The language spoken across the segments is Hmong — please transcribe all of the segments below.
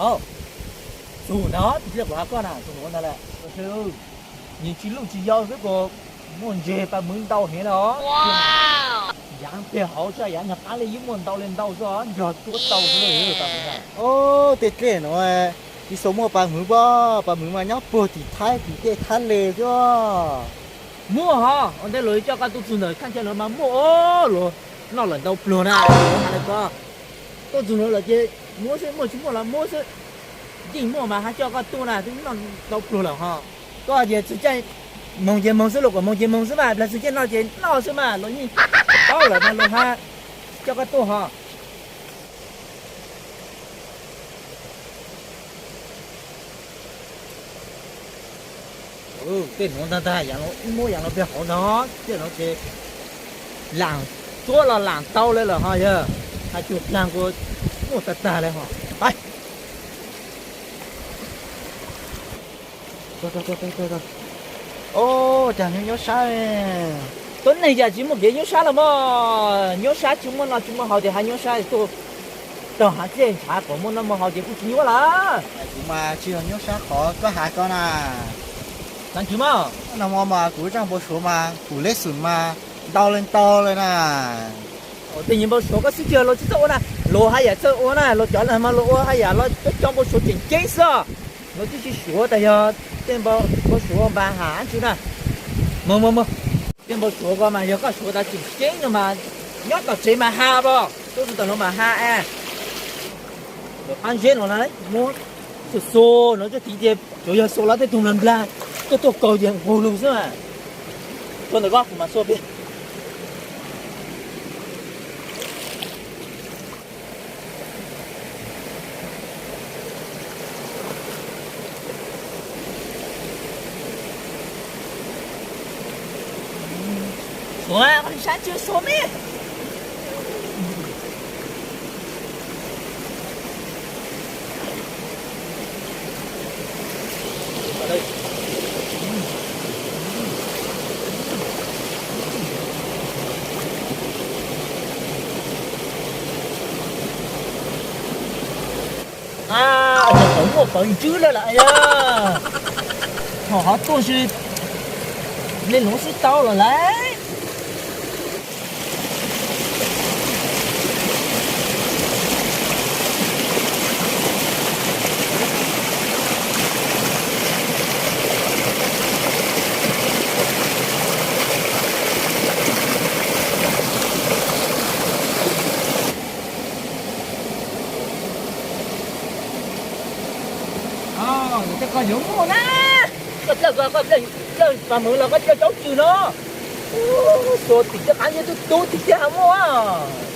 Au, tus ntawd, tus kuv hais koj na, tus ntawd lawm. Nws tsis luj tsis yau xwb kuj muaj ntseg pas mwv ntau heev na. Yav pliag hauv xwb, yav nyuag qab li yeej muaj ntau li ntau xwb, nrog cuab tau xwb pas mwv na. Tej dlej no tsis tau muaj pas mwv pob, pas mwv mas nyob puag tim Thaib tim tej thab le xwb. Muaj hos, ua ntej luag coj koj tuaj txug ntawm thaj chaw no mas muaj os, luag noj lawm ntau pluag na, luag hais li ko. Tuaj txug no lawm ces muab xwb, muaj tsis muaj los muab xwb. Yeej muaj mas hab coj koj tuaj na, twb noj ntau pluag lawm hos. Koj tias txug caij moog ces moog xwb, luag kom moog ces moog xwb mas, plag txug caij noj ces noj xwb mas, luag yeej paub lawm mas luag hab coj koj tuaj hos. Tej nuav ntag ntag, muab yav no peg hauv ntag, tej no ces laam tuab los laam tau le lawm hos yawg, hais cuag dlaag kuj muaj tag tag le hos. Ua cas nyob nyob sab, tuab neeg cas tsis muaj kev nyob sab los mas, nyob sab tsis muaj noj tsis muaj haus ces hab nyob sab tuaj raug hav dlej ntshav kom muaj noj muaj haus ces kuj tsis nyuaj lawm. Kuv mas tsis yog nyob sab qhov koj has ko na. Xaav ntsis mas, no mas kuv zaaj npau suav mas kuv lej xum mas ntau le ntau le na. Tej niag npau suav koj xwb tsis yog luag tsis txawj ua na, luag haj yam txawj ua na, luag cov mas luag ua haj yam luag cov npau suav tseem ceeb xwb. Luag twb tsis suav tas yog tej npau suav npa has ntsis na. Mus mus mus, tej npau suav ko mas yog koj suav tas tseem ceeb no mas nyob tom tsev mas has pom, tuaj txug tom no mas has es. Qab ntseb no na, muab xu xu no coj tiv ces tsuas yog xu los tej tug nplag nplag tuaj tuaj kaus ces nqug lug xwb mas. Tuaj ntawm koj kuv mam xua peb. Suav, koj sab tsis suav me. Tawv muaj pawv ntswb lawm lawm yog, thaum hov tuaj si, le nuav sib tau lawm lauj. Koj yuav muaj na, koj dlawj, koj dlawj pas mws los koj dlawj caub twg no. Tus tim coj qab yog tus tus tim thiab ha muaj.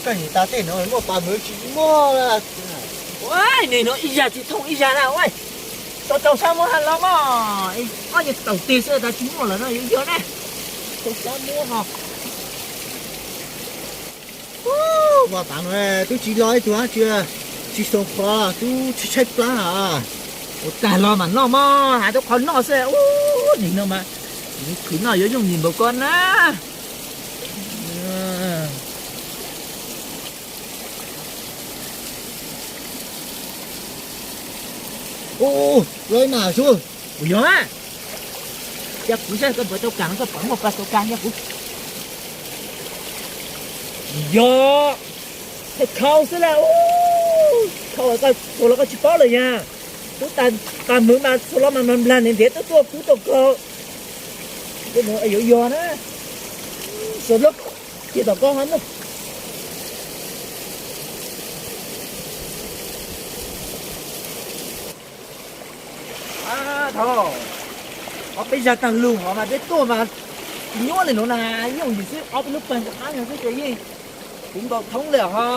Koj nim tas tej no muaj pas mws tsis muaj. Ua, nim no ib zag tsis thooj ib zag na ua. Tau tau sab muab ha los mog, ob niag taum tes xwb tas tsis muaj lawm no yuav yog ne. Tau sab muab ho. Ua tas no twb tsis lo ib tug hab tsis, tsis xoo qhov twb tshaib plab. Ua tag los mas noj mog, has tau qhov noj xwb. Ua nim no mas khwv noj yuav yooj yim npaum ko na. Ua, lo ib mas su. Kuv yog a. Yog kuv saib koj puas tau kas, koj puas muaj pas tau kas yog kuv. Yog, thaj khau xwb las. Khau koj txhua los koj tsis paub lawm yag. Tub tas mws mas txhua los mas nplag ntiav ntiav tuaj tuaj kub tuaj kaug. Yuav yog na. Xuas lub kiag tom koj ha no. Thov, ob peb zag tag lug hov mas peb tuaj mas tsis nyuaj li no na, yooj yim xwb ob peb lub pawg ntawm qab no xwb ces yeej puv nkaus thoob li ho.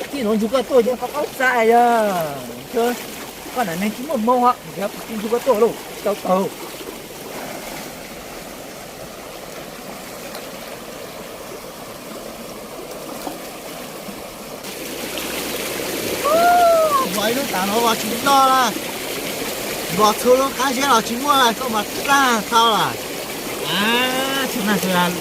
Txij no ntsug koj tuaj ces koj qaub xa yog koj nam neeg tsis muaj moo ho, ntsug koj tuaj lauj tsis tau taug. Vov ib lub tas no vov tsis noj la, vov txhua lub qab zeb los tsis muaj la, koj mas tag tau lawm.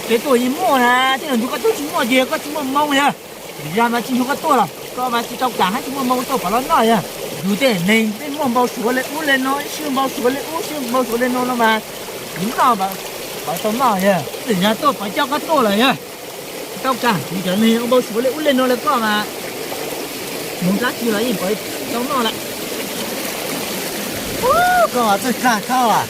Peb tuaj yeej muaj na, tej zaum ntsug koj tuaj tsis muaj ces koj tsis muaj moo yog. Lwm zag mas tsis ntsug koj tuaj los koj mas tsis tau kam hab tsis muaj moo tuaj pom los noj yog. Yus tej neeg peb muaj npau suav li ub li no, sib npau suav li ub sib npau suav li no no mas, yus noj pom tau noj yog. Lwm zag tuaj pom coj koj tuaj lawm yog. Tsis tau kam, yus cov neeg ua npau suav li ub li no li koj mas, moog dlaab tsi los yeej pom tau noj lawm. Koj mas txawj kag koj lawm.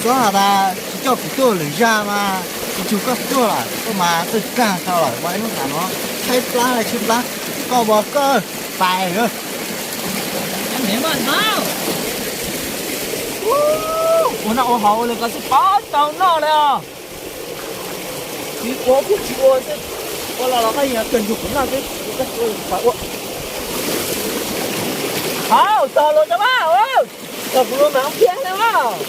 Xob has tas tsis coj kuv tuaj lwm zag mas tsis ntsug koj tuaj lawm, koj mas txawj kag koj lawm, vov ib lub tas no tshaib plab li tshaib plab, koj vov koj pais. Ua noj ua haus ua li ko xwb pom tau noj li os. Tsis ua kuj tsis ua xwb, ua los los koj yog kawg ntsug kuv noj xwb, koj tsis ua kuv pais ua. Haus tog los cov mas, tog kuv los mas kiag li os.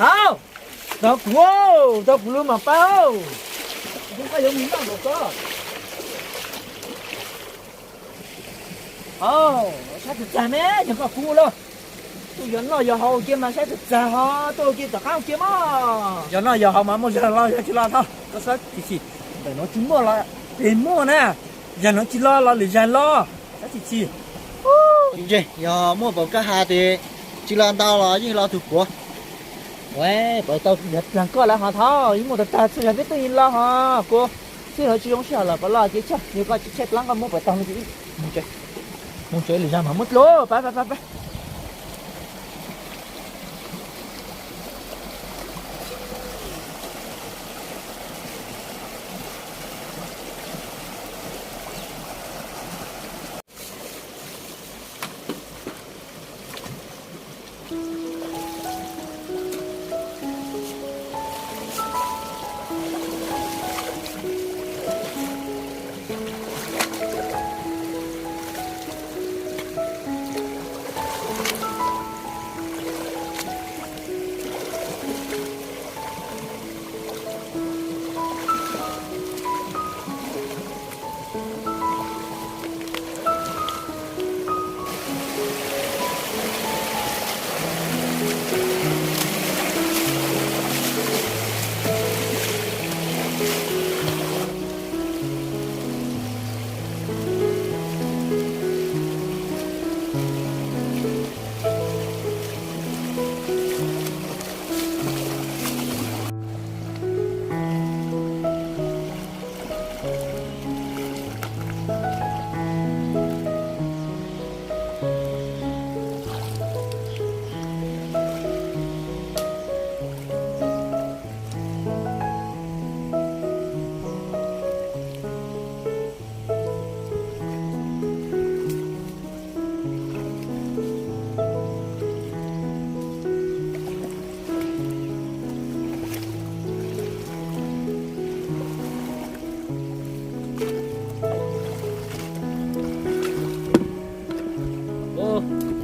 Thaub, tog kuv, tog kuv lub mam pab. Koj yuav mus noj nkaus koj. Saib txag txag me, yog koj kub lauj. Tuaj yog noj yog haus kiag mas saib txag txag ho tuaj ua ke tom qab ua ke mog. Yog noj yog haus mas muaj zag los yog tsis los thaub, koj saib tsis txhim. Ntawm no tsis muaj los pem muaj na, zag no tsis los los lwm zag los, saib tsis txhim. Yog muaj npaum koj has tes tsis los ntau los yeej los tug puav. Pab tau yav dlaag koj lawm ho thaub, yeej muaj tag tag txhua zag peb tuaj yeej los ho kuv. Txhua zag tsis zoo sij hawm los pab los ces tshaj, yog koj tsis tshaib plab koj muab pab tau no ces mus tsev, lwm zag mas muab dlua pab pab pab pab.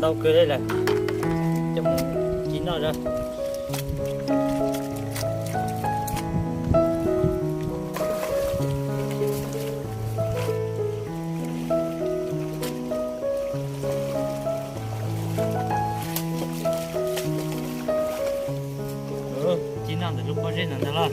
Tau kawg li lawm, coj mus ci noj os. Ci noj ntawm lub pob zeb no ntag los.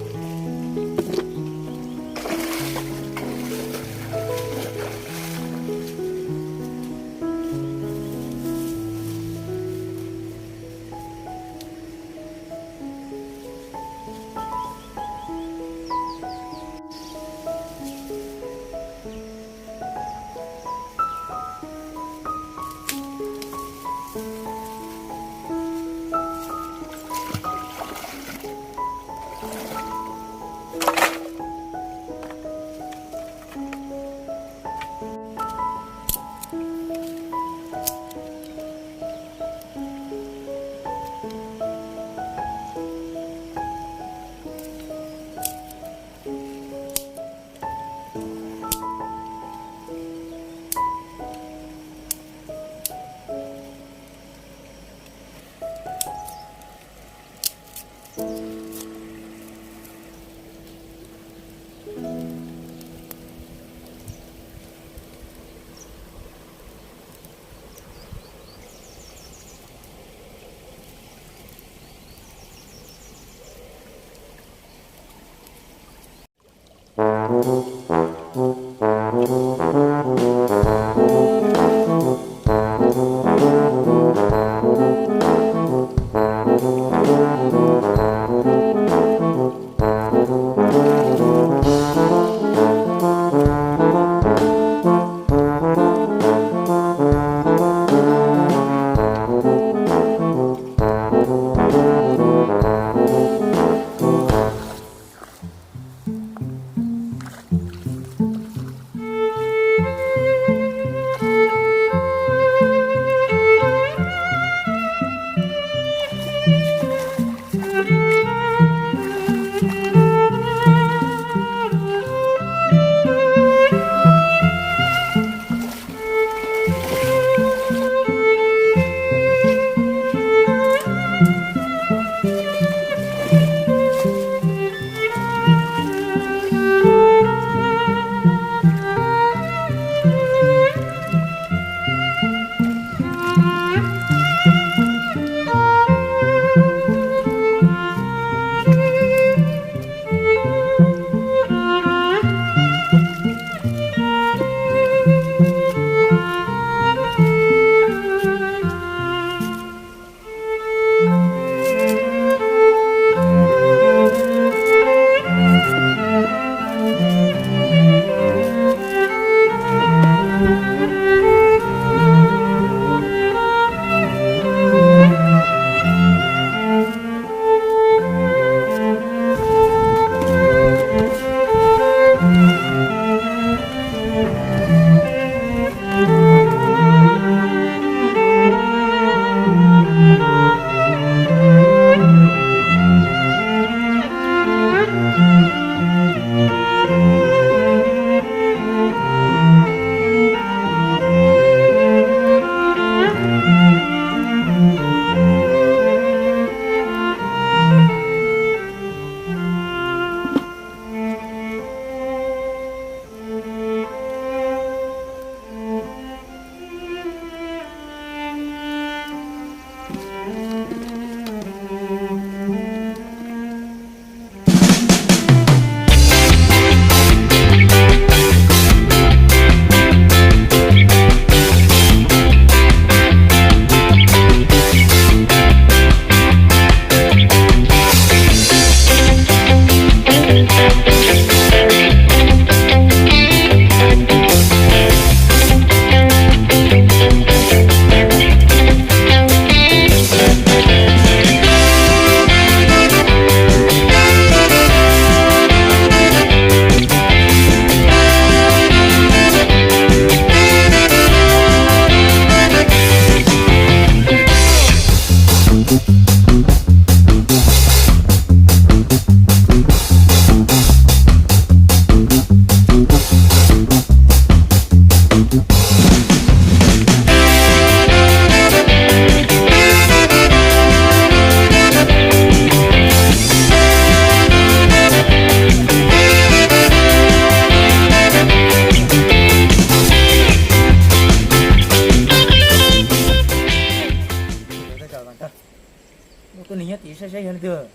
Twg,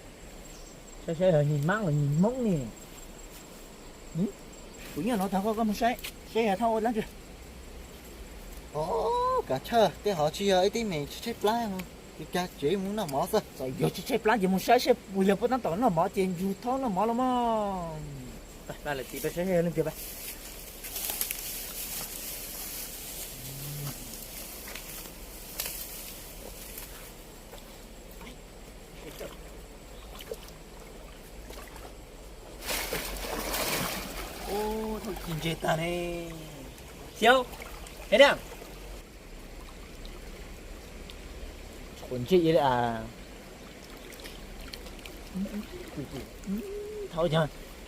saib saib yog nyiag Mab los nyiag Hmoob ne. Kuv nyob no thov koj, koj mus saib saib yog thauj ua dab tsi. Kav chawj, tej hov tsis yog ib tib me tshaib plab no, cas tsev mus noj mov xwb. Yog tsis tshaib plab ces mus saib saib puas yog puab tab tom noj mov ces ntsug thauj noj mov los mog. Lawm tim peb saib saib yog leej twg pab. Ub, thauj ci ntses tag ne. Xyov, es na, quav ntsej ib li as. Thauj,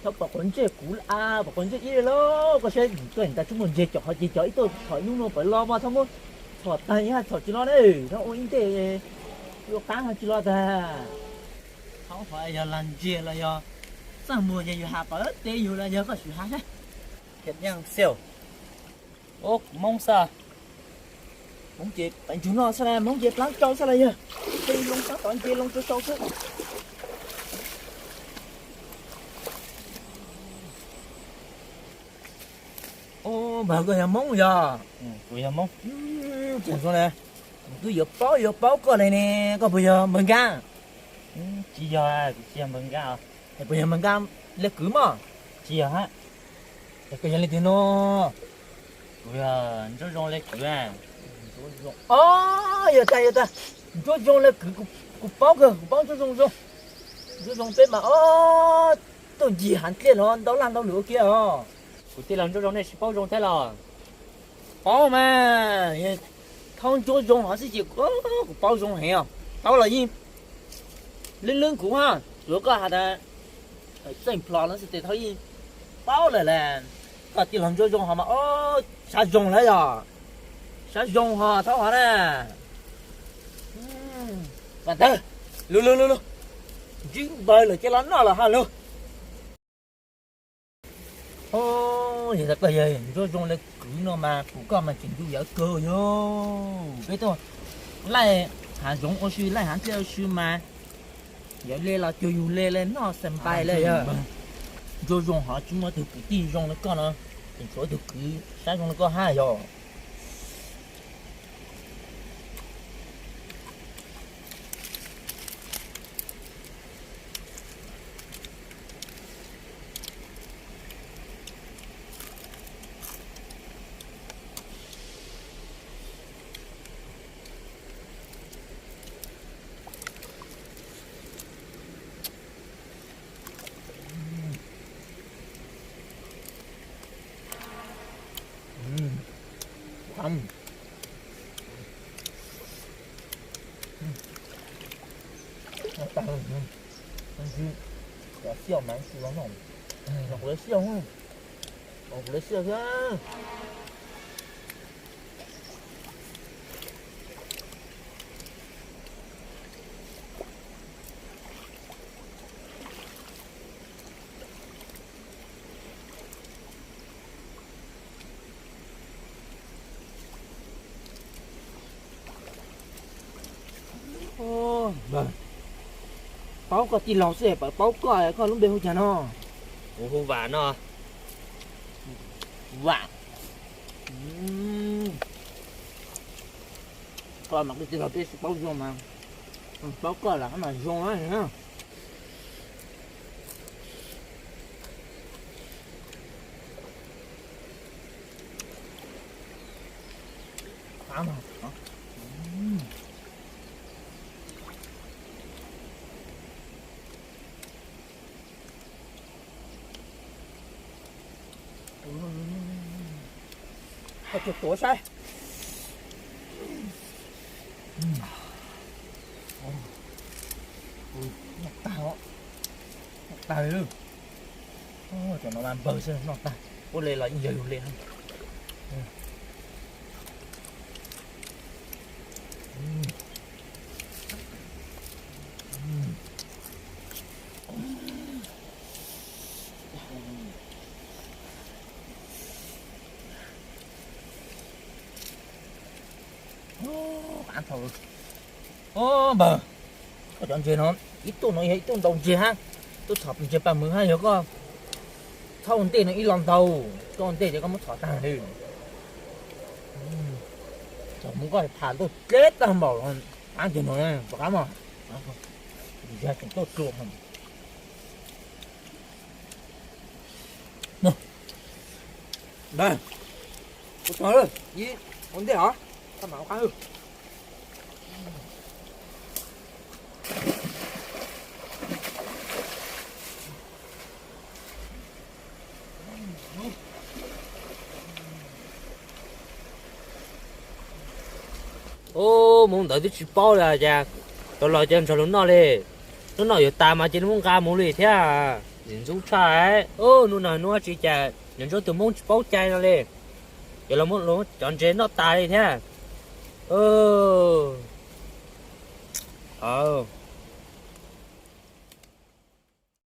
thauj pom quav ntsej kuv as, pom quav ntsej ib li lauj. Koj saib tuaj tas tsuj muaj ntses com qhov ces cov ib tuaj txhom ib hnub no pom los mas thauj muab txhom tag ib hab txhom tsis los ne. Thauj ua ib ntej yuav qab ho tsis los tag. Thauj qhov yog lag ntses los yog txaj muag ces yus has pom teb yus los yog koj sim has thiab. Thiab yeej xiaus. Ub, kuv Hmoob xwb. Hmoob ces pais ntsug noj xwb las, Hmoob ces plaab tsau xwb las yog. Tej loo sab tod nce loo tsau tsau xwb. Ub, npawg koj yog Hmoob yog? Kuv yog Hmoob. Tseem zoo na, kuv twb yuav paub yuav paub koj li ne, koj puas yog npawg Nkaj? Tsis yog, kuv tsis yog npawg Nkaj. Es puas yog npawg Nkaj le kwv mog? Tsis yog hab. Es koj yog leej twg no? Kuv yog Ntsuab Zoo le kwv. Ob, yog tag yog tag, Ntsuab Zoo le kwv, kuv paub kawg, kuv paub Ntsuab Zoo zoo. Ntsuab Zoo peb mas ob tug ncig hav dlej los ntau laj ntau lwm ua ke os. Kuv tij laug Ntsuab Zoo nej tsis paub Zoo thiab los? Paub mas, thaub Ntsuab Zoo hov xwb ces kuv paub Zoo heev os. Paub los yeej lwb lwb kuv hab, tsuav koj has tas txeej plhos no xwb tes thaub yeej paub lawm las. Koj tij laug Ntsuab Zoo hov mas ob sab Zoo lawm yog, sab Zoo hov thaub hov na. Ntawd, lug lug lug lug, ntsib npawg lawm ces los noj los hab lug. Yog tas koj yog Ntsuab Zoo le kwv no mas kuv koj mas tseem ncu yawv kawg yog. Peb tuaj laij hav zoov ua si laij hav dlej ua si mas yog le los cuag yug le le noj xas npais le yog. Ntsuab Zoo hov tsis muaj tug kwv tij zoo le koj no, tseem tshuav tug kwv sab zoo le koj hab yog. Xiaum mas tsis los noj, los kuv lawv xiaum, los kuv lawv xiaum thiab. Paub koj tij laug xwb, paub koj, koj lub npe hu cas no? Kuv hu Vam no. Vam. Koj mas koj tij laug peb tsis paub zoo mas, paub koj lawm mas zoo na. Koj tsuag tuav saib. Noj tag, noj tag li. Cov no mas npawg xwb noj tag, puab le los yeej yog yus le. Ub, npawg, koj cov ntses no Ib tug no yog ib tug ntau ntseg hab, tuaj txhom ntseg paj mws hab yog koj txhob ua ntej no ib lo ntau, koj ua ntej ces koj muab txhom tag li. Txhom mus koj tham tuaj dleb tag npaum los qab tiag no, rov qab mog. Yog tseem tuaj dlua. Ua tsaug, ib ua ntej os, koj mam ua qab. Ub, mus ntawd twb tsis paub li cas, tau los coj nrog luag noj li. Hnub no yuav tas mas cia li muab nqa mus li thiab. Ntxim ntxub tshaj. Ub, hnub no hnub tsis cas, nyob ntsuab tus Hmoob tsis paub cai no li. Yuav los muab cov ntses noj tas li thiab. Ub,